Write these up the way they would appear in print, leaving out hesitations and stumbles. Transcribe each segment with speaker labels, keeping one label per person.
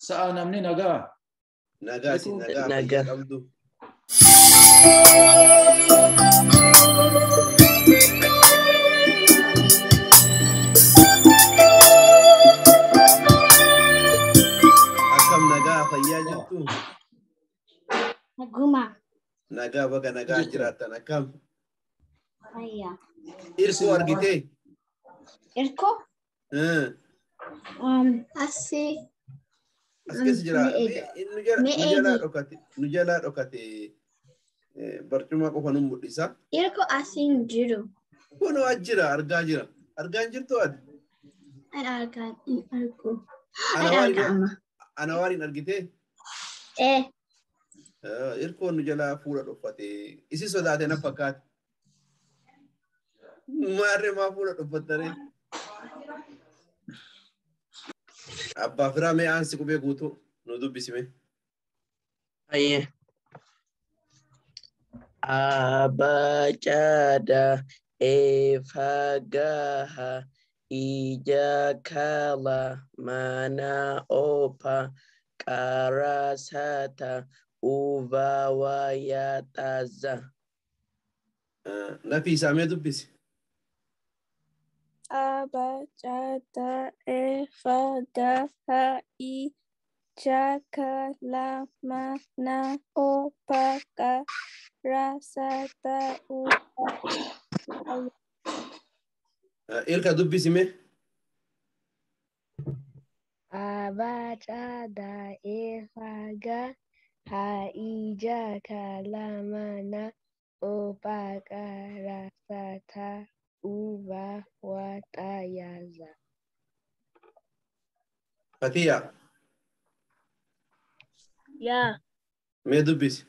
Speaker 1: Sa'a namni nagaa.
Speaker 2: Nagaa si nagaa fayyaa qabdu. Akkam nagaa fayyaa jirtu?
Speaker 3: Naguma.
Speaker 2: Nagaa baga nagaa jiraattan akkam?
Speaker 3: Fayyaa.
Speaker 2: Irkoo argitee?
Speaker 3: Irkoo? Asii.
Speaker 2: As keessa jira. Nu jalaa dhokate barcuma qofa nu mul'isa.
Speaker 3: Irkoo asiin jiru.
Speaker 2: Kunoo as jira argaa jira. Argaa hin jirtu ati?
Speaker 3: Ani argaa hin argu.
Speaker 2: Ana waan hin argitee?
Speaker 3: Ee.
Speaker 2: Irkoon nu jalaa fuula dhokfate. Isi sodaate na fakkaate. Maarree maa fuula dhokfattaree? Abbaa firaa mee aansi qubee guutuu nu dubbisime.
Speaker 4: Ayyee. Abacada efagaha ijakala mana opa karasata uvawayataza.
Speaker 2: Nafiisaa mee dubbisi.
Speaker 5: Abacada efagaha ijakala mana opa karasata uva.
Speaker 2: Ilka dubbisime.
Speaker 6: Abacada efaga ijakala mana opa karasata uva watayaza.
Speaker 2: Fatiya.
Speaker 6: Ya.
Speaker 2: Mee dubbisi.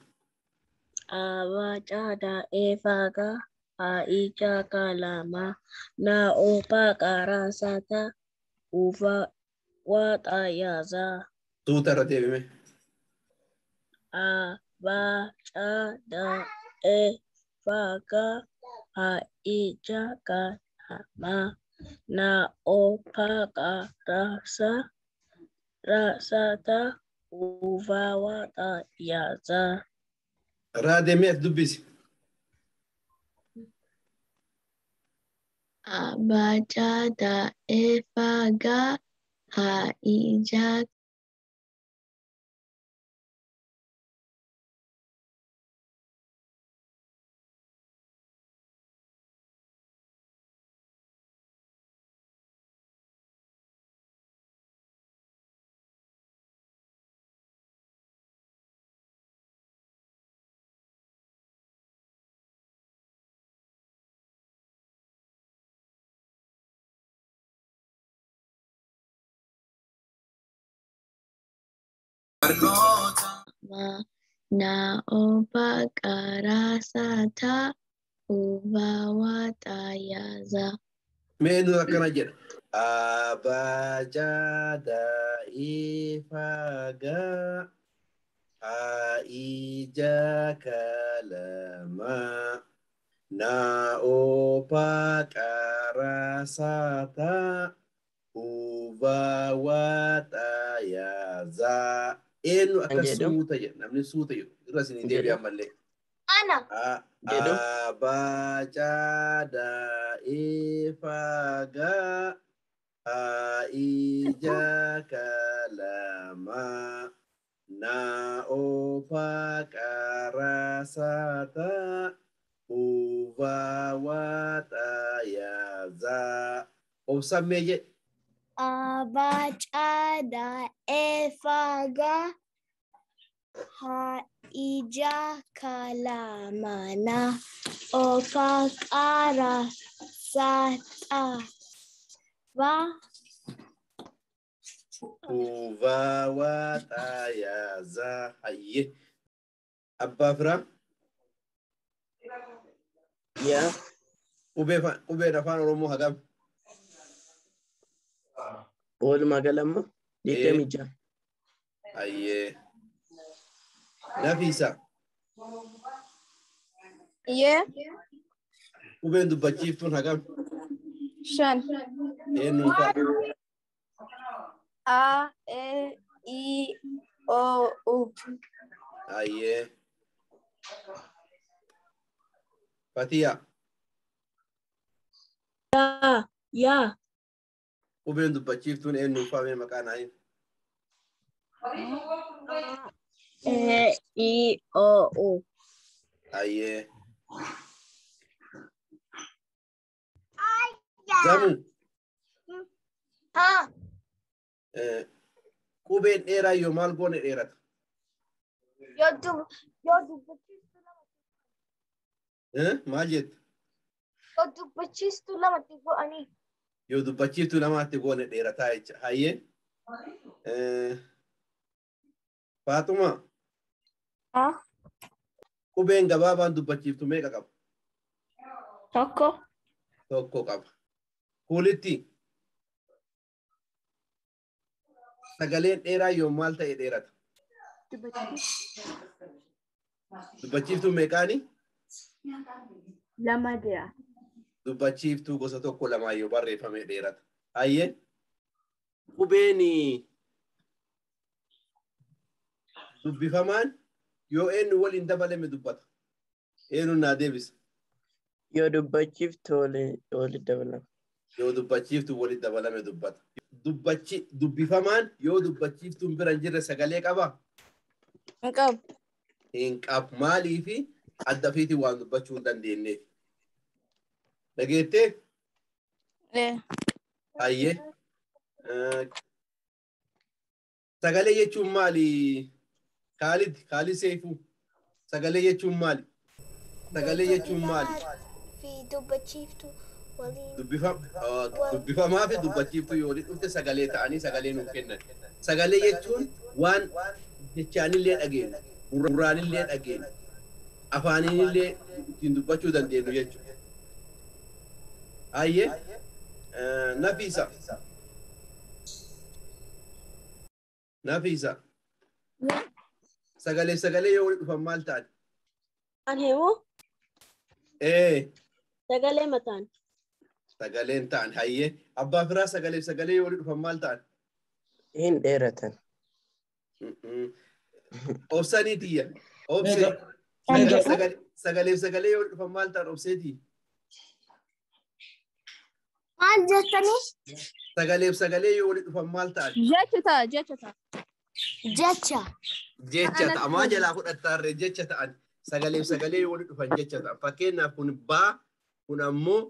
Speaker 6: Abacada efaga ijakala mana opa karasata uva watayaza.
Speaker 2: Tuuta irra deebime.
Speaker 6: Abacada efaga ijakala mana opa karasata uva watayaza.
Speaker 2: Raadee mee ati dubbisi.
Speaker 6: Abacada efaga ijakala na opa karasata uva watayaza.
Speaker 2: Mee nu akkana jedha. Abajada ifaga ijakalama na opa karasata uva watayaza. Eenyu akka suuta jedha namni suuta jedhu irra isinii deebi'an mallee.
Speaker 3: Ana.
Speaker 2: Abajada ifaga ijakalama na opa karasata uva watayaza. Obsammee jedhe.
Speaker 3: Abacada efaga ijakala mana opa karasata va
Speaker 2: uva watayaza. Hayye. Abbaa firaa.
Speaker 4: Yaa.
Speaker 2: Qubeen afaan Oromoo hagam?
Speaker 4: Walumaa galamma 26.
Speaker 2: Ayyee. Nafiisa.
Speaker 5: Yee.
Speaker 2: Qubeen dubbachiiftuun hagam?
Speaker 5: 5.
Speaker 2: Eenyuun fa'a?
Speaker 5: A, E, I, O, U.
Speaker 2: Ayyee. Fatiyaa.
Speaker 1: Yaa. Yaa.
Speaker 2: Qubeen dubbachiiftuun eenyuun faamee maqaa naa himi.
Speaker 1: E, I, O, U.
Speaker 2: Ayyee. Zamu.
Speaker 3: Haa.
Speaker 2: Qubeen dheeraa yoo maal goone dheerata?
Speaker 3: Yoo dubbachiistu lama.
Speaker 2: Maal jette?
Speaker 3: Yoo dubbachiistu lamatti go'anii.
Speaker 2: Yoo dubbachiiftuu lamaatti goone dheerataa jecha. Hayyee. Faaxuma.
Speaker 5: Haa.
Speaker 2: Qubeen gabaabaan dubbachiiftu meeqa qaba?
Speaker 5: Tokko.
Speaker 2: Tokko qaba. Kuulitti. Sagaleen dheeraa yoo maal ta'e dheerata? Dubbachiiftuu meeqaani?
Speaker 1: Lama jira.
Speaker 2: Dubbachiiftuu gosa tokko lamaa yoo barreeffame dheerata. Hayyee. Qubeen dubbifamaan yoo eenyu waliin dabalame dubbata. Eenyuun naa deebisa.
Speaker 4: Yoo dubbachiiftu walitti dabalama.
Speaker 2: Yoo dubbachiiftu walitti dabalame dubbata. Dubbifamaan yoo dubbachiiftuun bira hin jirre sagalee qabaa?
Speaker 5: Hin qabu.
Speaker 2: Hin qabu. Maaliifi adda ofiitiin waan dubbachuu hin dandeenyeef. Dhageettee? Hayyee. Sagalee jechuun maali? Kaalid, Kaalid Seifuu. Sagalee jechuun maali? Sagalee jechuun maali?
Speaker 3: Fi dubbachiiftuu waliin.
Speaker 2: Dubbifamaa fi dubbachiiftuu yoo walitti dhufte sagalee ta'anii sagalee nuuf kennan. Sagalee jechuun waan jechaanillee dhageenyu, gurraanillee dhageenyu, afaaniinillee ittiin dubbachuu dandeenyu jechuudha. Hayyee. Nafiisa. Nafiisa. Sagalee sagalee yoo walitti dhufan maal ta'an?
Speaker 1: An himuu? Sagalee mataan.
Speaker 2: Sagaleen ta'an hayyee. Abbaa firaa sagalee sagalee yoo walitti dhufan maal ta'an?
Speaker 4: Hin dheeratan.
Speaker 2: Obsanii tiyya. Obsee. Sagalee sagalee yoo walitti dhufan maal ta'an obseetii?
Speaker 3: Maal jettanii?
Speaker 2: Sagalee sagalee yoo walitti dhufan maal ta'an?
Speaker 5: Jecha ta'a. Jecha ta'a.
Speaker 3: Jecha.
Speaker 2: Jecha ta'a. Maa jalaa fudhattaarree jecha ta'an. Sagalee sagalee yoo walitti dhufan jecha ta'an. Fakkeenyaaf kun baa kun ammoo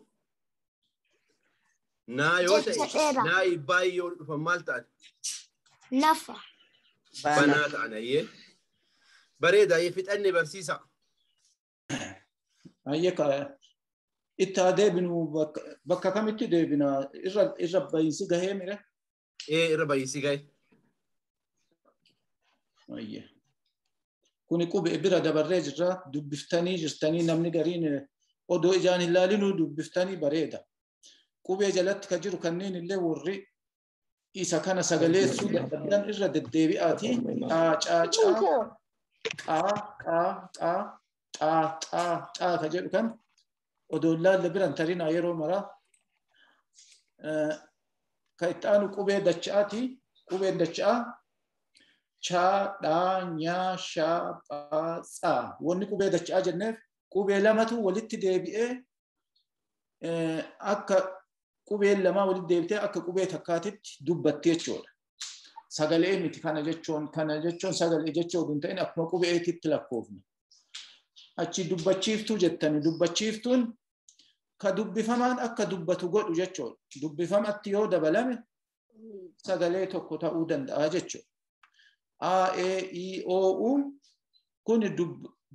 Speaker 2: naa yoo ta'e naa baay'ee yoo walitti dhufan maal ta'an?
Speaker 3: Nafa.
Speaker 2: Banaa ta'an hayyee. Bareeda hayyee fixanne barsiisa.
Speaker 7: Hayyee itti haa deebinu bakka kamitti deebina irra bayiinsi gahee mire?
Speaker 2: Irra bayiinsi gahee.
Speaker 7: Hayyee. Kuni qubee bira dabarree jirra dubbiftanii jirtanii namni gariin odoo ijaan hin laalinuu dubbiftanii bareeda. Qubee jalatti ka jiru kanneen illee warri isa kana sagaleessuu dadhabdan irra deddeebi'aati. Caa caa caa qaa qaa qaa xaa xaa xaa ka jedhu kan odoo hin laalle biran tarinaa yeroo maraa. Ka itti aanu qubee dacha'aati. Qubeen dacha'aa chaa dhaa nyaa shaa phaa tsaa. Wanni qubee dacha'aa jenneef qubee lamatu walitti deebi'ee akka qubeen lamaa walitti deebitee akka qubee takkaatitti dubbatti jechuudha. Sagalee miti kana jechuun sagalee jechuu hin ta'in akkuma qubeetitti lakkoofna. Achi dubbachiiftuu jettani dubbachiiftuun ka dubbifamaan akka dubbatu godhu jechuudha. Dubbifamatti yoo dabalame sagalee tokko ta'uu danda'a jechuudha. A, E, I, O, U kun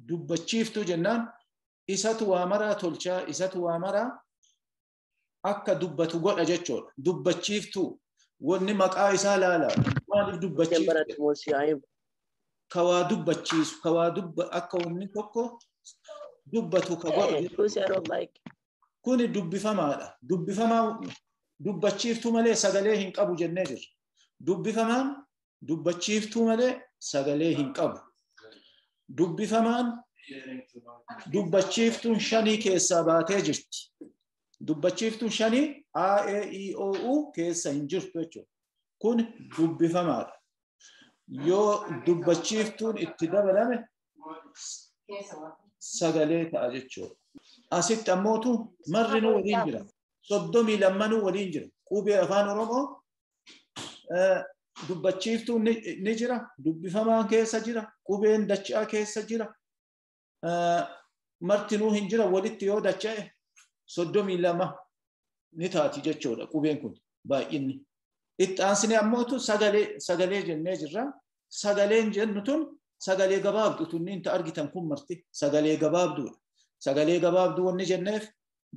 Speaker 7: dubbachiiftuu jennaan isatu waa maraa tolchaa isatu waa maraa akka dubbatu godha jechuudha. Dubbachiiftuu wanni maqaa isaa laala. Maaliif dubbachiiftu? Ka waa dubbachiisu, ka waa akka wanni tokko dubbatu ka godhu. Kuni dubbifamaadha. Dubbifamaa dubbachiiftuu malee sagalee hin qabu jennee jirra. Dubbifamaan dubbachiiftuu malee sagalee hin qabu. Dubbifamaan dubbachiiftuun shanii keessaa baatee jirti. Dubbachiiftuun shanii A, E, I, O, U keessa hin jirtu jechuudha. Kun dubbifamaadha. Yoo dubbachiiftuun itti dabalame sagalee ta'a jechuudha. Asitti ammootu marrinuu waliin jira. 32 waliin jira. Qubee afaan Oromoo dubbachiiftuun ni jira. Dubbifamaan keessa jira. Qubeen dachaa keessa jira. Martinuu hin jira. Walitti yoo dacha'e 32 ni taati jechuudha qubeen kun baay'inni. Itti aansinee ammootu sagalee jennee jirra. Sagaleen jennu tun sagalee gabaabduu tunniin ta argitan kun marti sagalee gabaabduudha. Sagalee gabaabduu wanni jenneef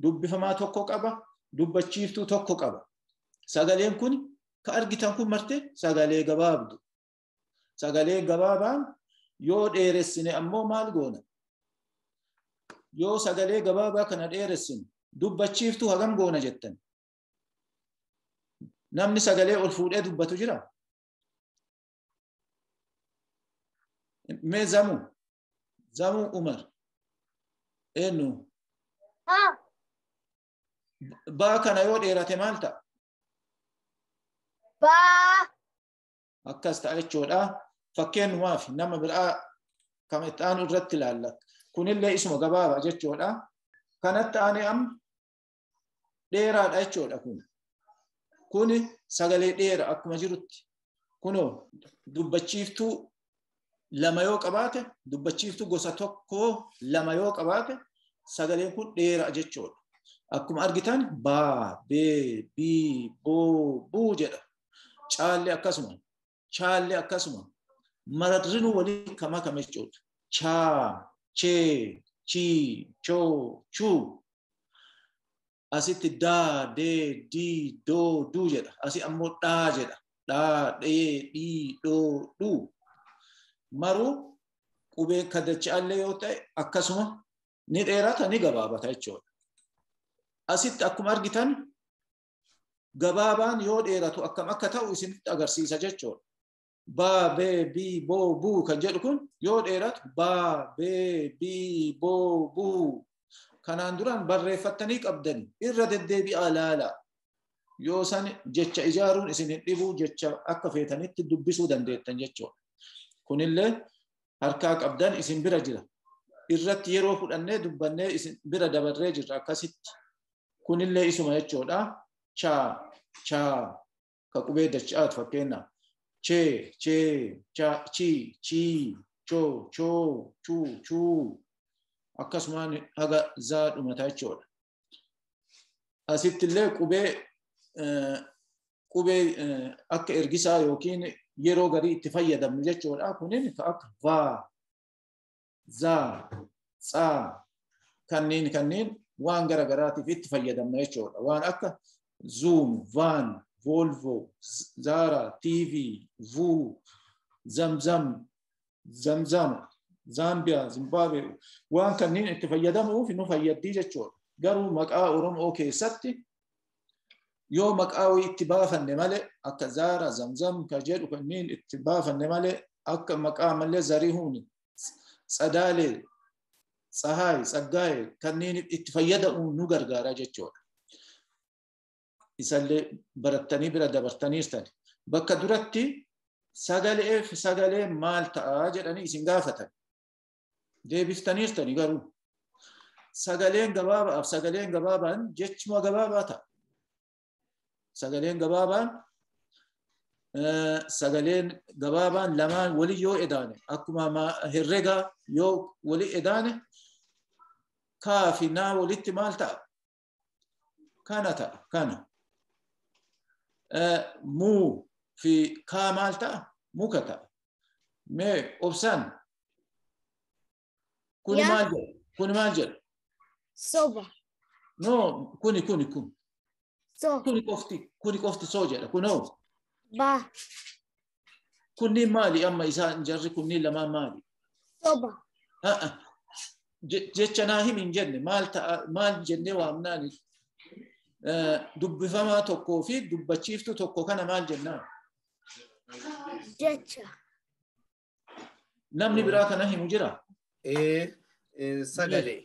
Speaker 7: dubbifamaa tokko qaba, dubbachiiftuu tokko qaba. Sagaleen kun ka argitan kun marti sagalee gabaabdu. Sagalee gabaabaan yoo dheeressine ammoo maal goona? Yoo sagalee gabaabaa kana dheeressine dubbachiiftuu hagam goona jettan? Namni sagalee ol fuudhee dubbatu jira? Mee Zamuu Umar. Eenyu? Baa kana yoo dheerate maal ta'a?
Speaker 3: Baa.
Speaker 7: Akkas ta'a jechuudha. Fakkeenyumaaf nama biraa kan itti aanu irratti ilaalla. Kunillee isuma gabaabaa jechuudha. Kanatti aanee amma dheeraadha jechuudha kun. Kuni sagalee dheeraa akkuma jirutti. Kunoo dubbachiiftuu lama yoo qabaate, dubbachiiftuu gosa tokkoo lama yoo qabaate sagaleen kun dheeraa jechuudha. Akkuma argitan baa, bee, bii, boo, buu jedha. Caallee akkasuma. Chaallee akkasuma. Maradrinuu waliin kama kame jechuudha. Chaa, chee, chii, choo, chuu. Asitti daa, dee, dii, doo, duu jedha. Asi ammoo dhaa jedha. Dhaa, dhee, dhii, dhoo, dhuu. Maruu qubee kadachaallee yoo ta'e akkasuma ni dheerata ni gabaabata jechuudha. Asitti akkuma argitan gabaabaan yoo dheeratu akkam akka ta'u isinitti agarsiisa jechuudha. Baa, bee, bii, boo, buu kan jedhu kun yoo dheeratu baa, bee, bii, boo, buu. Kanaan duraan barreeffattanii qabdani irra deddeebi'aa ilaalaa. Yoo san jecha ijaaruun isin hin dhibuu jecha akka feetanitti dubbisuu dandeettan jechuudha. Kunillee harkaa qabdan isin bira jira. Irratti yeroo fudhannee dubbannee isin bira dabarree jirra akkasitti. Kunillee isuma jechuudha. Chaa, chaa, ka qubee dachaatu fakkeenyaaf. Chee, chee, cha, chii, chii, choo, choo, chuu, chuu. Akkasumaan haga zaa dhumata jechuudha. Asitti illee qubee akka ergisaa yookiin yeroo garii itti fayyadamnu jechuudha. Kunin akka vaa, zaa, tsaa kanneen waan gara garaatiif itti fayyadamna jechuudha. Waan akka Zoom, Van, Volvo, Zara, TV, Vuu, Zamzam, Zamzam, Zambia, Zimbabwe waan kanneen itti fayyadamuuf nu fayyaddi jechuudha. Garuu maqaa Oromoo keessatti yoo maqaa wayii itti baafanne malee akka Zaara, Zamzam kan jedhu kanneen itti baafanne malee akka maqaa malee Zarihuun, Tsadaalee, Tsahaay, Tsaggaayee kanneen itti fayyadamuun nu gargaara jechuudha. Isallee barattanii bira dabartaniirtan. Bakka duratti sagaleef sagalee maal ta'a jedhanii isin gaafatan. Deebiftaniirtani garuu. Sagaleen gabaabaaf sagaleen gabaabaan jechuma gabaabaa ta'a. Sagaleen gabaabaan lamaan walii yoo edaane akkuma herrega yoo walii edaane kaa fi naa walitti maal ta'a? Kana ta'a kana. Muu fi kaa maal ta'a? Muka ta'a. Mee obsaan kuni maal jedha? Kuni maal jedha?
Speaker 3: Soba.
Speaker 7: No, kuni kuni kun.
Speaker 3: So.
Speaker 7: Kuni qofti soo jedha. Kunoo.
Speaker 3: Ba.
Speaker 7: Kunniin maali amma isaan jarri kunniin lamaan maali?
Speaker 3: Soba.
Speaker 7: Jecha naa himi hin jenne maal ta'a maal jennee waamnaani? Dubbifamaa tokkoo fi dubbachiiftuu tokko kana maal jennaan?
Speaker 3: Jecha.
Speaker 7: Namni biraa kana himu jira?
Speaker 2: Sagalee.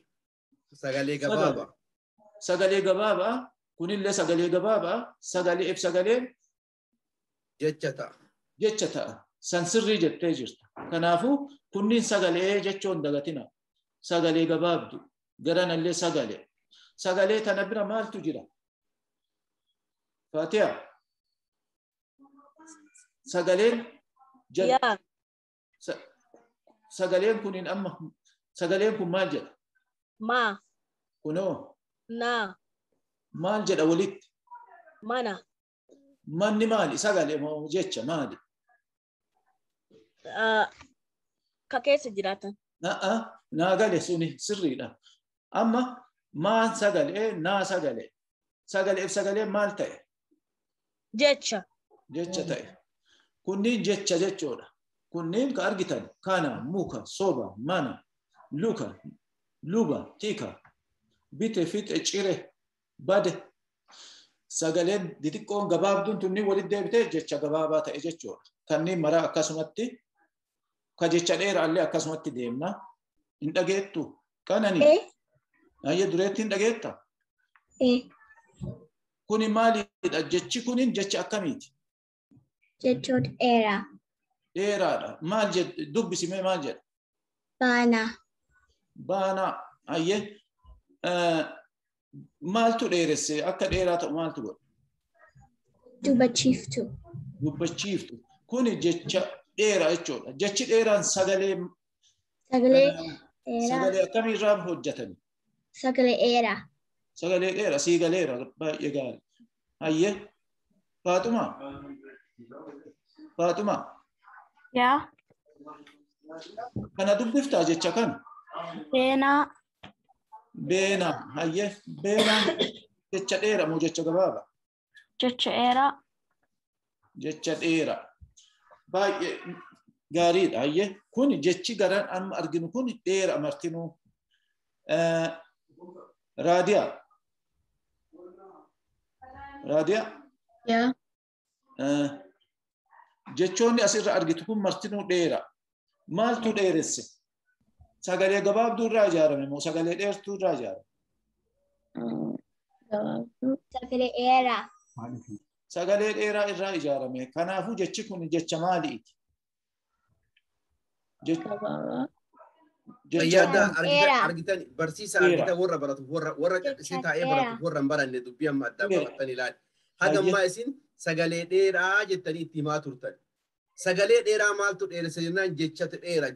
Speaker 2: Sagalee gabaabaa.
Speaker 7: Sagalee gabaabaa. Kunillee sagalee gabaabaa. Sagaleef sagaleen
Speaker 2: jecha ta'a.
Speaker 7: Jecha ta'a. San sirrii jettee jirta. Kanaafuu kunniin sagalee jechuun dagatina. Sagalee gabaabdu. Garanallee sagalee. Sagalee tana bira maaltu jira? Faatiha. Sagaleen
Speaker 1: Yaa.
Speaker 7: Sagaleen kuniin amma sagaleen kun maal jedha?
Speaker 1: Ma.
Speaker 7: Kunoo.
Speaker 1: Na.
Speaker 7: Maal jedha walitti?
Speaker 1: Mana.
Speaker 7: Manni maali? Sagalee moo jecha maali?
Speaker 1: Ka keessa jiraatan.
Speaker 7: Naa gale suni sirriidha. Amma maan sagalee naa sagalee. Sagaleef sagalee maal ta'e?
Speaker 1: Jecha.
Speaker 7: Jecha ta'e. Kunniin jecha jechuudha. Kunniin ka argitan kana, muka, soba, mana, luka, luba, tika, bite, fixe, cire, bade. Sagaleen xixiqqoon gabaabduun tunniin walitti deebitee jecha gabaabaa ta'e jechuudha. Kanneen maraa akkasumatti ka jecha dheeraallee akkasumatti deemna. Hin dhageettu. Qananii. Ayya dureetti hin dhageetta. Kuni maalidha? Jechi kunin jecha akkamiiti?
Speaker 3: Jechoota dheeraa.
Speaker 7: Dheeraadha. Maal jedha? Dubbisimee maal jedha?
Speaker 3: Baanaa.
Speaker 7: Baanaa. Ayyee. Maaltu dheeresse? Akka dheeraa ta'u maaltu godha?
Speaker 3: Dubbachiiftu.
Speaker 7: Dubbachiiftu. Kuni jecha dheeraa jechuudha. Jechi dheeraan sagalee
Speaker 3: Sagalee dheeraa.
Speaker 7: Sagalee akkamiirraa hojjetame?
Speaker 3: Sagalee dheeraa.
Speaker 7: Sagalee dheeraa sii galeera baay'ee gaarii. Hayyee. Faaxumaa. Faaxumaa.
Speaker 5: Yaa.
Speaker 7: Kana dubbiftaa jecha kana?
Speaker 5: Beenaa.
Speaker 7: Beenaa. Hayyee. Beenaan jecha dheeraa moo jecha gabaabaa?
Speaker 5: Jecha dheeraa.
Speaker 7: Jecha dheeraa. Baay'ee gaariidha. Hayyee. Kun jechi garan amma arginu kun dheeraa martinuu. Raadiyaa. Raadiyaa.
Speaker 6: Yaa.
Speaker 7: Jechoonni asirra argitu kun martinuu dheeraa. Maaltu dheeresse? Sagalee gabaabduu irraa ijaarame moo sagalee dheertuu irraa ijaarame?
Speaker 6: Gabaabduu.
Speaker 3: Sagalee dheeraa.
Speaker 7: Sagalee dheeraa irraa ijaarame. Kanaafuu jechi kun jecha maaliiti?
Speaker 6: Gabaabaa.
Speaker 2: Fayyaaddaa argitan barsiisa argitan warra baratu warra callisee taa'ee baratu warra hin baranne dubbii amma addaan barattan ilaali. Haga ammaa isin sagalee dheeraa jettanii itti himaa turtan. Sagalee dheeraa maaltu dheeressa jennaan jechatu dheera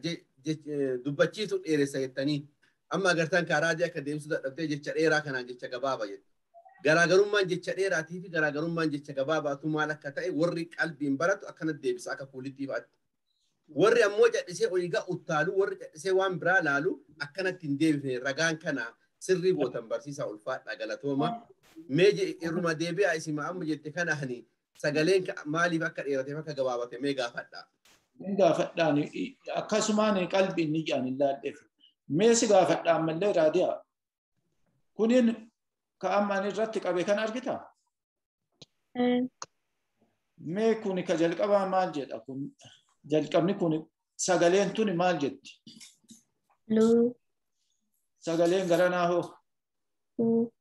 Speaker 2: dubbachiisu dheeressa jettanii amma agartan karaa akka deemsu dadhabdee jecha dheeraa kanaan jecha gabaabaa jettu. Garaagarummaan jecha dheeraatii fi garaagarummaan jecha gabaabaatu maal akka ta'e warri qalbiin baratu akkanatti deebisa akka kuulittii fa'aatti. Warri ammoo callisee oliigaa uttaalu warri callisee waan biraa laalu akkanatti hin deebifne ragaan kana sirrii gootan barsiisaa ulfaadha galatooma. Mee irruma deebi'aa isin amma jette kana hani sagaleen maaliif akka dheerateef akka gabaabate mee gaafadhaa.
Speaker 7: Hin gaafadhaan akkasumaan qalbiin ni jedhan hin laalleef. Mee si gaafadhaa ammallee raadiyaa. Kunin ka ammaan irratti qabe kan argitaa? Mee kuni ka jalqabaa maal jedha kun? Jalqabni kun sagaleen tuni maal jetti?
Speaker 6: Luu.
Speaker 7: Sagaleen garanaa hoo?
Speaker 6: Uu.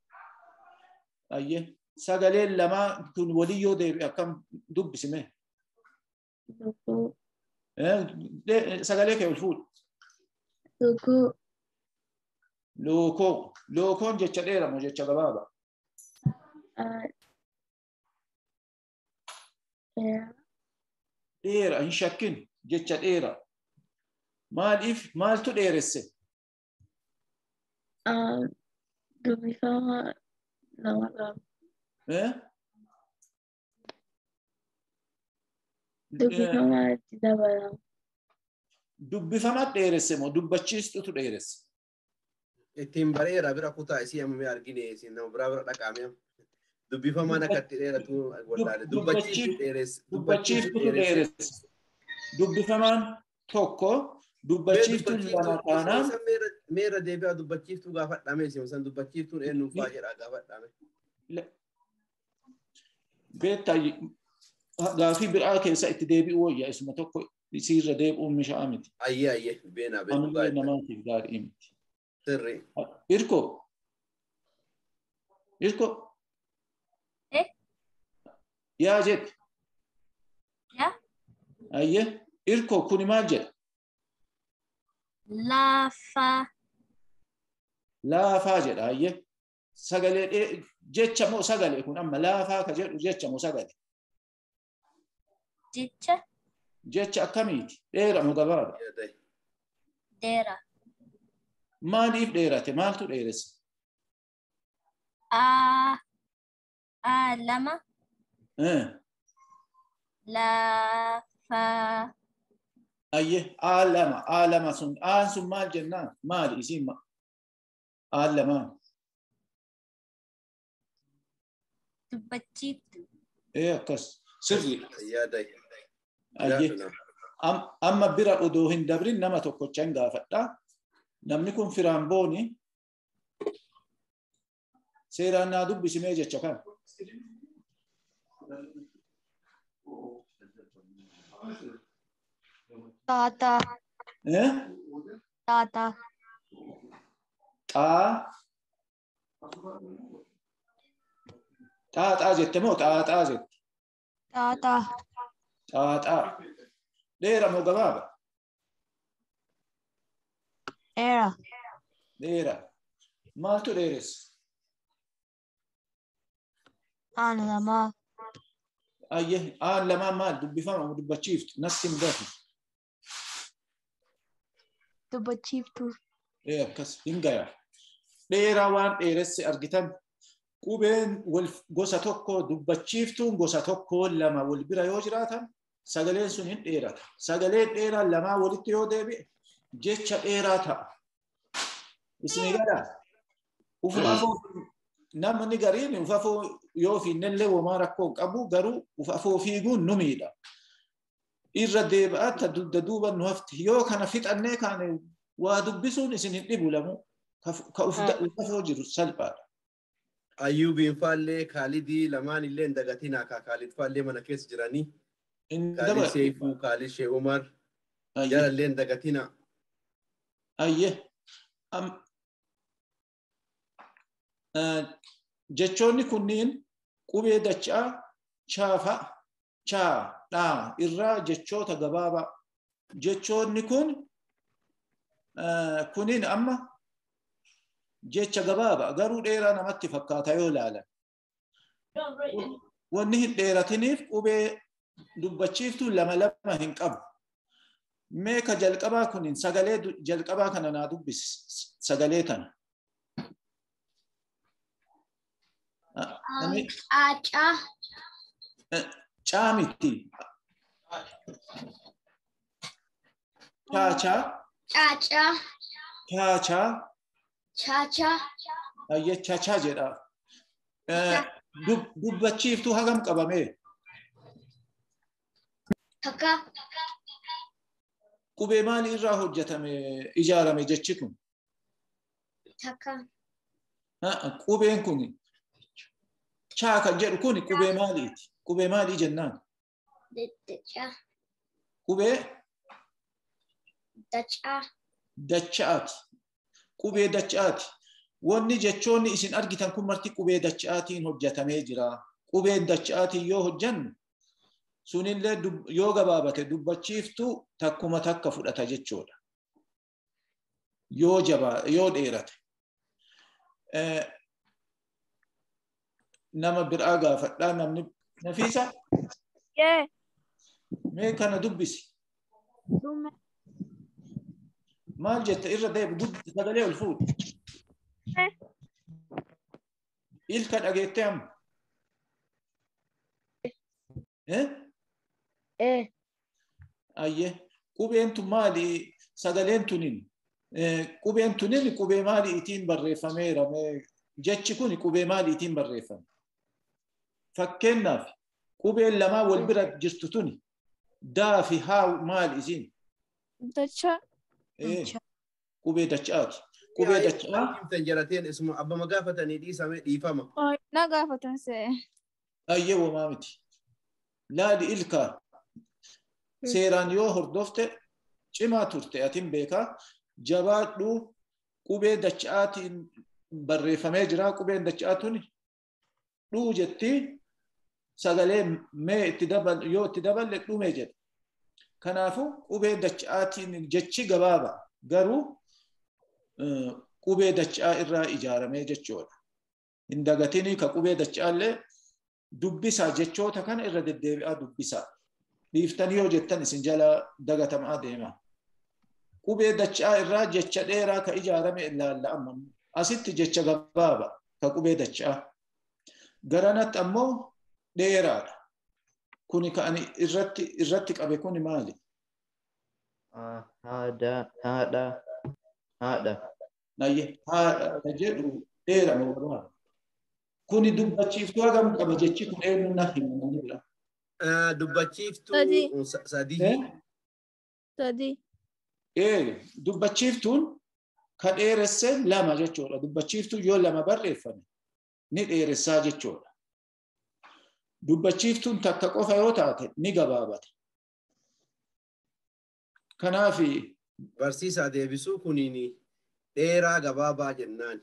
Speaker 7: Ayyee. Sagaleen lamaa kun walii yoo deebi'e akkam dubbisime?
Speaker 6: Lukuu.
Speaker 7: Sagalee kee ol fuudhi.
Speaker 6: Lukuu.
Speaker 7: Lookoo. Lookoon jecha dheeraa moo jecha gabaabaa?
Speaker 6: Dheeraa.
Speaker 7: Dheeraa hin shakkin jecha dheeraa. Maaliif maaltu dheeresse?
Speaker 6: Dubbifama lama qaba. Dubbifama itti dabalama.
Speaker 7: Dubbifama dheeresse moo dubbachiistutu dheeresse?
Speaker 2: Ittiin bareera bira kutaa isii amma mee argine isin nama biraa bira dhaqaame. Dubbifamaan akka itti dheeratu wallaale. Dubbachiiftu dheeresse.
Speaker 7: Dubbachiiftutu dheeresse. Dubbifamaan tokko dubbachiiftuun lama taanaan.
Speaker 2: Meerra deebi'aa dubbachiiftuu gaafadhame isin san dubbachiiftuun eenyuun fa'aa jedhaa gaafadhame.
Speaker 7: Beektaa gaafii biraa keessa itti deebi'uu wayya isuma tokko isiirra deebi'uun misha'a miti.
Speaker 2: Ayyee ayyee beenaa beekuu
Speaker 7: Ammallee namaatiif gaarii miti.
Speaker 2: Sirrii.
Speaker 7: Irko. Irko. Yaa jetti.
Speaker 5: Yaa.
Speaker 7: Ayyee Irkoo kuni maal jedha?
Speaker 3: Laafaa.
Speaker 7: Laafaa jedha ayyee. Sagalee jecha moo sagalee kun amma laafaa ka jedhu jecha moo sagalee?
Speaker 3: Jecha.
Speaker 7: Jecha akkamiiti? Dheera moo gabaaba?
Speaker 3: Dheera.
Speaker 7: Maaliif dheerate? Maaltu dheeresse?
Speaker 3: A lama. Laafaa.
Speaker 7: Ayyee A lama A lama sun aan sun maal jennaan? Maali isiin A lamaan?
Speaker 3: Dubbachiiftu.
Speaker 7: Akkas sirri. Ayyee amma bira odoo hin dabrin nama tokkocha hin gaafadha. Namni kun firaan booni seeraan naa dubbisimee jecha kana.
Speaker 5: Taataa. Taataa.
Speaker 7: Xaa. Xaaxaa jette moo xaaxaa jette?
Speaker 5: Xaaxaa.
Speaker 7: Xaaxaa. Dheera moo gabaaba?
Speaker 5: Dheera.
Speaker 7: Dheera. Maaltu dheeresse?
Speaker 5: Aan lamaa.
Speaker 7: Ayyee aan lamaan maal dubbifama moo dubbachiiftu? Natti hin gafu.
Speaker 5: Dubbachiiftu.
Speaker 7: Akkas hin gaya. Dheeraa waan dheeresse argitan qubeen gosa tokko dubbachiiftuun gosa tokko lama wal bira yoo jiraatan sagaleen sun hin dheerata. Sagaleen dheeraa lamaa walitti yoo deebi'e jecha dheeraa ta'a. Isin gadaa? Ufafoo namni gariin ufafoo yoo fiinnellee homaa rakkoo hin qabu garuu ufafoo fiiguun nu miidha. Irra deebi'aa ta dugda duuba nu hafti. Yoo kana fixannee kaane waa dubbisuun isin hin dhibu lamuu. Ka ufafoo jiru salphaadha.
Speaker 2: Ayyuubiin faallee Kaalidii lamaan illee hin dagatinaa ka Kaalid faallee mana keessa jiranii. Kaalid Seifuu, Kaalid Shee Umar. Jarallee hin dagatinaa.
Speaker 7: Ayyee. Jechoonni kunniin qubee dachaa chaafa chaa dhaa irraa jechoota gabaabaa. Jechoonni kun kuniin amma jecha gabaabaa garuu dheeraa namatti fakkaata yoo ilaalan. Wanni hin dheeratiniif qubee dubbachiiftuu lama lama hin qabu. Mee ka jalqabaa kuniin sagalee jalqabaa kana naa dubbisi sagalee tana.
Speaker 3: Caa.
Speaker 7: Caa miti. Caacaa.
Speaker 3: Caacaa.
Speaker 7: Caacaa.
Speaker 3: Caacaa.
Speaker 7: Ayyee caacaa jedha. Dubbachiiftuu hagam qabamee?
Speaker 3: Takka.
Speaker 7: Qubee maalii irraa hojjetame ijaarame jechi kun?
Speaker 3: Takka.
Speaker 7: Qubeen kun chaa kan jedhu kun qubee maaliiti? Qubee maalii jennaan?
Speaker 3: Dachaa.
Speaker 7: Qubee?
Speaker 3: Dachaa.
Speaker 7: Dachaati. Qubee dachaati. Wanni jechoonni isin argitan kun marti qubee dachaatiin hojjetamee jira. Qubeen dachaatiin yoo hojjannu sunillee yoo gabaabate dubbachiiftuu takkuma takka fudhata jechuudha. Yoo jabaa yoo dheerate. Nama biraa gaafadhaa namni Nafiisa? Mee kana dubbisi. Maal jette irra deebi sagalee ol fuudhi. Ilka dhageettee amma? Ayyee qubeen tun maali sagaleen tunin qubeen tunin qubee maaliitiin barreeffameera jechi kun qubee maaliitiin barreeffame? Fakkeenyaaf qubeen lamaa wal bira jirtu tuni daa fi haa maali isiin?
Speaker 5: Dachaa.
Speaker 7: Qubee dachaati. Qubee dachaa.
Speaker 2: Jalateen isuma abbama gaafatanii dhiisame dhiifama.
Speaker 5: Na gaafatan se'e.
Speaker 7: Ayyee homaa miti. Laali ilkaa seeraan yoo hordofte cimaa turte atin beekaa jabaadhu qubee dachaatiin barreeffamee jira qubeen dachaa tuni dhuu jetti sagalee mee itti dabal yoo itti daballe dhume jedha. Kanaafuu qubee dacha'aatiin jechi gabaabaa garuu qubee dacha'aa irraa ijaaramee jechuudha. Hin dagatinii ka qubee dacha'aallee dubbisaa jechoota kana irra deddeebi'aa dubbisaa. Dhiiftanii yoo jettan isin jala dagatamaa deema. Qubee dacha'aa irraa jecha dheeraa ka ijaarame ilaalla amma. Asitti jecha gabaabaa ka qubee dacha'aa. Garanatti ammoo dheeraadha. Kuni ka ani irratti qabe kuni maali?
Speaker 4: Haadha. Haadha.
Speaker 7: Naye haadha ka jedhu dheeraa moo gabaabaa? Kuni dubbachiiftuu hagam qaba jechi kun eenyu na hima namni biraa?
Speaker 2: Dubbachiiftuu sadii.
Speaker 5: Sadii.
Speaker 7: Dubbachiiftuun ka dheeresse lama jechuudha. Dubbachiiftuun yoo lama barreeffame ni dheeressaa jechuudha. Dubbachiiftuun takka qofa yoo taate ni gabaabata. Kanaaf
Speaker 2: barsiisaa deebisuu kuniin dheeraa gabaabaa jennaan.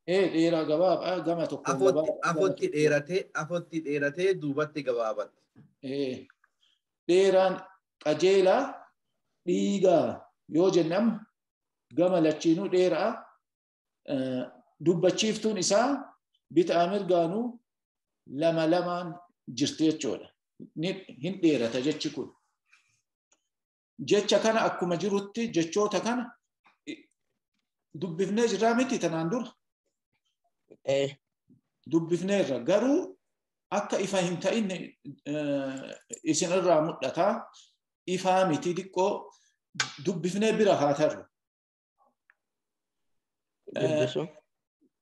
Speaker 7: Dheeraa gabaabaa gama tokkoon gabaabaa.
Speaker 2: Afotti dheeratee duubatti gabaabatti.
Speaker 7: Dheeraan qajeelaa dhiigaa yoo jennamu gama lachiinuu dheeraa dubbachiiftuun isaa bitaa mirgaanuu lama lamaan jirti jechuudha. Hin dheerata jechi kun. Jecha kana akkuma jirutti jechoota kana dubbifnee jirraa miti tanaan dura. Dubbifneerra garuu akka ifa hin ta'in isin irraa mul'ata. Ifaa miti xiqqoo dubbifnee bira haa tarru.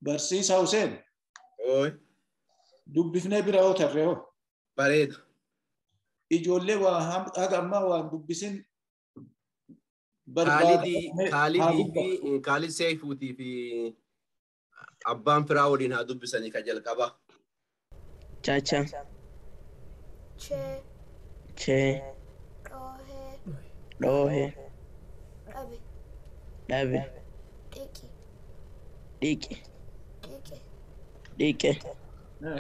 Speaker 7: Barsiisaa Huseen. Dubbifnee bira yoo tarre hoo?
Speaker 2: Bareeda.
Speaker 7: Ijoollee waa haga ammaa waan dubbisin
Speaker 2: Kaalidii fi Kaalid Seefuutii fi abbaan firaa waliin haa dubbisanii ka jalqaba.
Speaker 4: Chacha.
Speaker 3: Chee.
Speaker 4: Chee.
Speaker 3: Dhoohee.
Speaker 4: Dhoohee.
Speaker 3: Dhabe.
Speaker 4: Dhabe.
Speaker 3: Dhiqi.
Speaker 4: Dhiqi.
Speaker 3: Dhiqe.
Speaker 4: Dhiqe.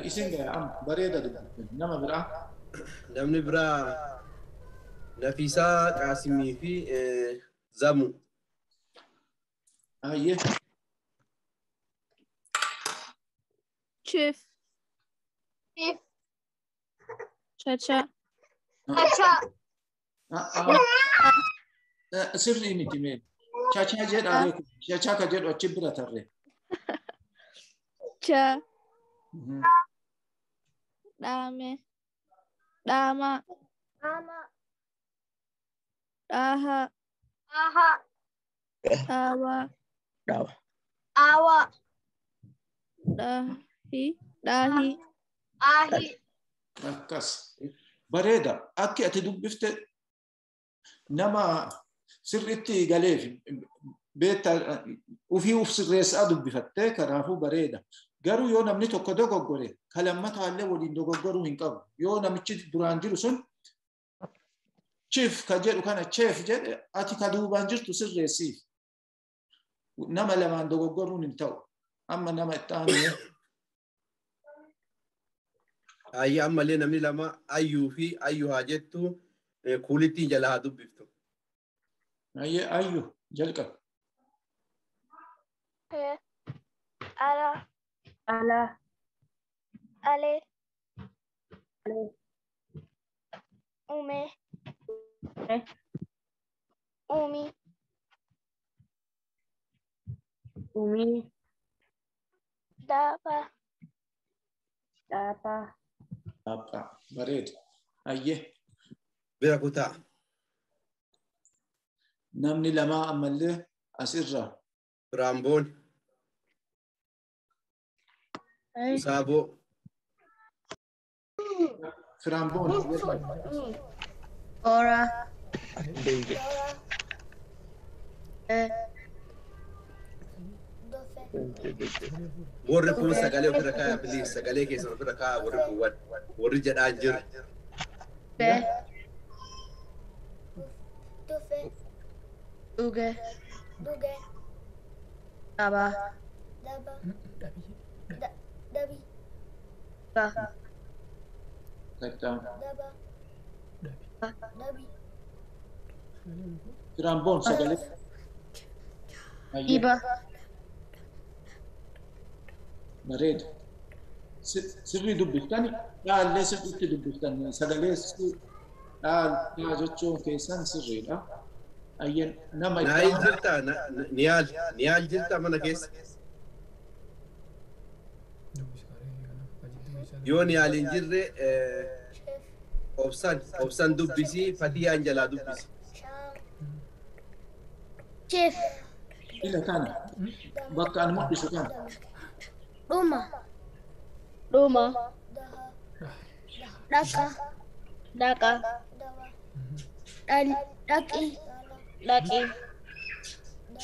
Speaker 7: Isin gaya amma bareeda dubbifne nama biraa.
Speaker 2: Namni biraa Nafiisaa Qaasimii fi Zamu.
Speaker 7: Ayyee.
Speaker 5: Chief.
Speaker 3: Chief.
Speaker 5: Chacha.
Speaker 3: Chacha.
Speaker 7: Sirrii miti mee. Chachaa jedhaa beeku. Chachaa ka jedhu achi bira tarree.
Speaker 5: Cha. Dhaame. Dhaama.
Speaker 3: Dhaama.
Speaker 5: Dhaaha.
Speaker 3: Dhaaha.
Speaker 5: Dhaawaa.
Speaker 4: Dhaawa.
Speaker 3: Dhaawaa.
Speaker 5: Dhaahi. Dhaahi.
Speaker 3: Dhaahi.
Speaker 7: Akkas. Bareeda. Akki ati dubbifte nama sirriitti galeef beektaa ofii of sirreessaa dubbifattee kanaafuu bareeda. Garuu yoo namni tokko dogoggore ka lammataallee waliin dogoggoruu hin qabu. Yoo namichi duraan jiru sun chief ka jedhu kana cheef jedhe ati ka duubaan jirtu sirreessiif. Nama lamaan dogoggoruun hin ta'u. Amma nama itti aanu.
Speaker 2: Ayyi ammallee namni lama ayyuu fi ayyuu haa jettu kuulittiin jala haa dubbiftu.
Speaker 7: Ayyee ayyuu jalqaba.
Speaker 5: Ala.
Speaker 1: Ala.
Speaker 5: Ale.
Speaker 1: Ale.
Speaker 5: Ume.
Speaker 1: Eh.
Speaker 5: Umi.
Speaker 1: Umi.
Speaker 5: Daba.
Speaker 1: Daba.
Speaker 7: Daba. Bareeda. Ayyee.
Speaker 2: Bira kutaa.
Speaker 7: Namni lamaa ammallee asirra.
Speaker 2: Raamboon. Saaboo.
Speaker 7: Firaamboon.
Speaker 1: Ora.
Speaker 2: Warri kun sagalee ofirra kaayaa please sagalee keessan ofirra kaayaa warri kun warri jedhaa jiru.
Speaker 3: Dufe.
Speaker 1: Dhuge.
Speaker 3: Dhuge.
Speaker 1: Daba.
Speaker 3: Daba. Dabi.
Speaker 1: Ba.
Speaker 3: Daba. Dabi.
Speaker 7: Tiraamboon sagalee.
Speaker 1: Dhiba.
Speaker 7: Bareeda. Sirrii dubbiftani dhaallee sirriitti dubbiftan sagalee dhaa jechuun keessan sirriidha. Ayyeen nama
Speaker 2: Naayil jirtaa? Niyaal Niyaal jirtaa mana keessa? Yoo Niyaal hin jirre obsan obsan dubbisii Fatiyaan jalaa dubbisi.
Speaker 3: Chef.
Speaker 7: Ila kana bakka ani mul'isu kana.
Speaker 3: Dhuma.
Speaker 5: Dhuma.
Speaker 3: Dhaqa.
Speaker 5: Dhaqa.
Speaker 3: Dhaqi.
Speaker 5: Dhaqi.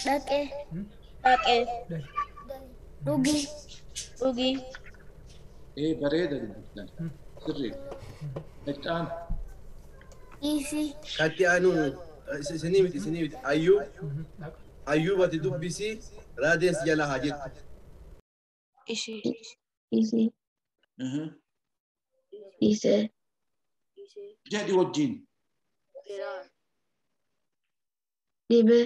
Speaker 3: Dhaqe.
Speaker 5: Dhaqe.
Speaker 3: Dhugi.
Speaker 5: Dhugi.
Speaker 7: Ee bareeda dubbiftan sirriidha. Itti
Speaker 3: Dhiisi.
Speaker 2: Katti aanu isinii miti isinii miti Ayyuub Ayyuub ati dubbisii raadees jala haa jettu.
Speaker 1: Ishii.
Speaker 6: Isi. Ise.
Speaker 7: Jedhi wajjin.
Speaker 6: Dhibe.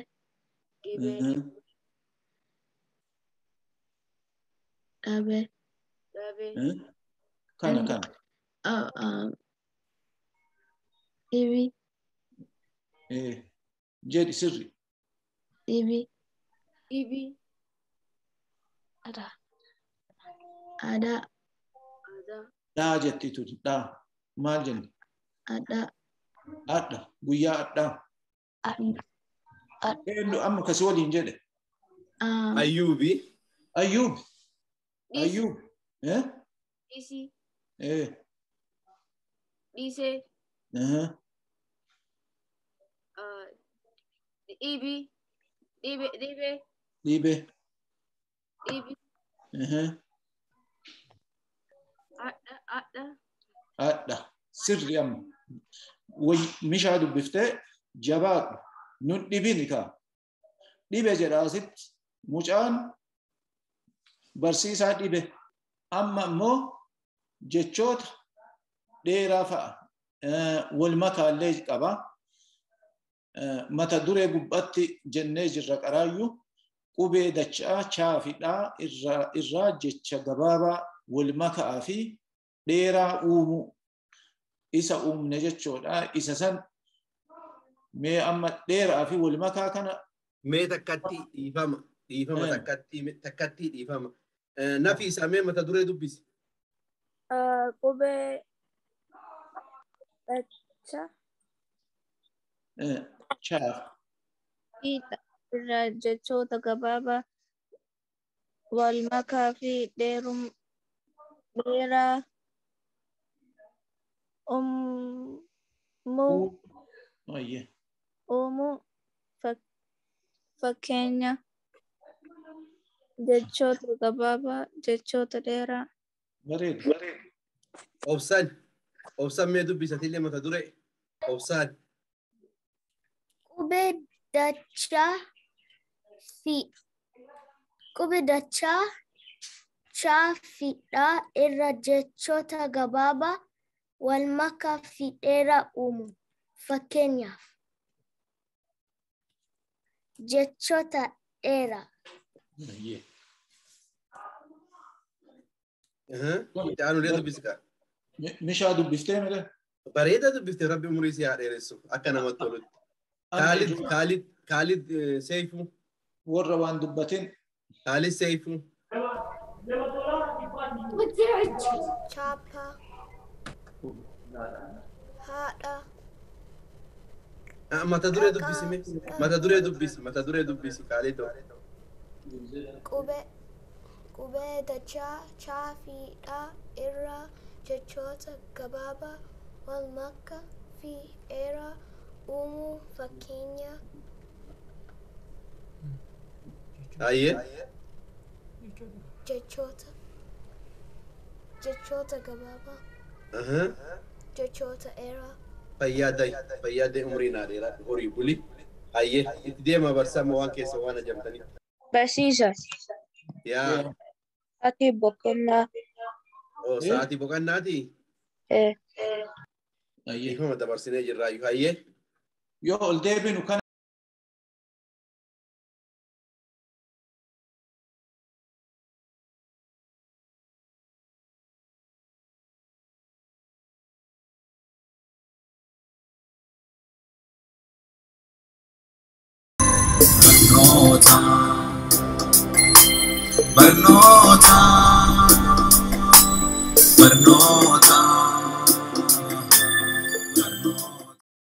Speaker 6: Dhabe.
Speaker 7: Kana kana.
Speaker 6: Dhibi.
Speaker 7: Jedhi sirri.
Speaker 6: Dhibi.
Speaker 1: Dhibi. Ada.
Speaker 6: Ada.
Speaker 7: Dhaa jetti tuni dhaa. Maal jenni?
Speaker 6: Adha.
Speaker 7: Adha. Guyyaa adhaa. Eenyu amma kasi waliin jedhe?
Speaker 2: Ayyuubi.
Speaker 7: Ayyuubi. Ayyuubi.
Speaker 1: Dhiisi. Dhiisee. Dhibi. Dhibe. Dhibe.
Speaker 7: Dhibe.
Speaker 1: Dhibi. Adha. Adha.
Speaker 7: Adha. Sirri amma. Mishaa dubbiftee jabaadhu. Nun dhibini kaa. Dhibe jedha asitti mucaan barsiisaa dhibe. Amma immoo jechoota dheeraa fa'a. Wal makaallee qaba. Mata duree gubbaatti jennee jirra qaraayyuu qubee dachaa chaa fi dhaa irraa jecha gabaabaa wal makaa fi dheeraa uumuu. Isa uumne jechuudha. Isa san mee amma dheeraa fi wal makaa kana.
Speaker 2: Mee takkatti dhiifama. Dhiifama takkatti dhiifama. Nafiisa mee mata duree dubbisi.
Speaker 5: Qubee dachaa.
Speaker 7: Chaa.
Speaker 5: Irraa jechoota gabaabaa wal makaa fi dheeraa uumuu fakkeenya jechoota gabaabaa jechoota dheeraa.
Speaker 7: Bareeda.
Speaker 2: Obsaan obsaan mee dubbisatillee mata duree obsaan.
Speaker 3: Qubee dachaa fi qubee dachaa chaa fi dhaa irra jechoota gabaabaa wal makaa fi dheeraa uumu. Fakkeenyaaf jechoota dheeraa.
Speaker 2: Itti aanulee dubbisi kaa.
Speaker 7: Mishaa dubbiftee mire?
Speaker 2: Bareeda dubbiftee rabbi umurii si haa dheeressu akka namatti tolutti. Kaalid Kaalid Kaalid Seifuu.
Speaker 7: Warra waan dubbatin.
Speaker 2: Kaalid Seifuu.
Speaker 3: Chaappaa. Haadha.
Speaker 2: Mata duree dubbisi mee? Mata duree dubbisi mata duree dubbisi Kaalid.
Speaker 3: Qubee qubee dachaa chaa fi dhaa irraa jechoota gabaabaa wal makaa fi dheeraa uumuu fakkeenya.
Speaker 2: Ayyee.
Speaker 3: Jechoota jechoota gabaabaa. Jechoota dheeraa.
Speaker 2: Fayyaa fayyaa umurii naa dheeraa horii buli. Ayyee itti deema barsiisaa waan keessa waan ajamtanii.
Speaker 5: Barsiisa.
Speaker 2: Yaa.
Speaker 5: Sa'aatii boqonnaa.
Speaker 2: Oo sa'aatii boqonnaati?
Speaker 5: Ee.
Speaker 2: Dhiifama dabarsinee jirraa ayyee.
Speaker 7: Yoo ol deebinu kana
Speaker 8: Barnoota, barnoota, barnoota.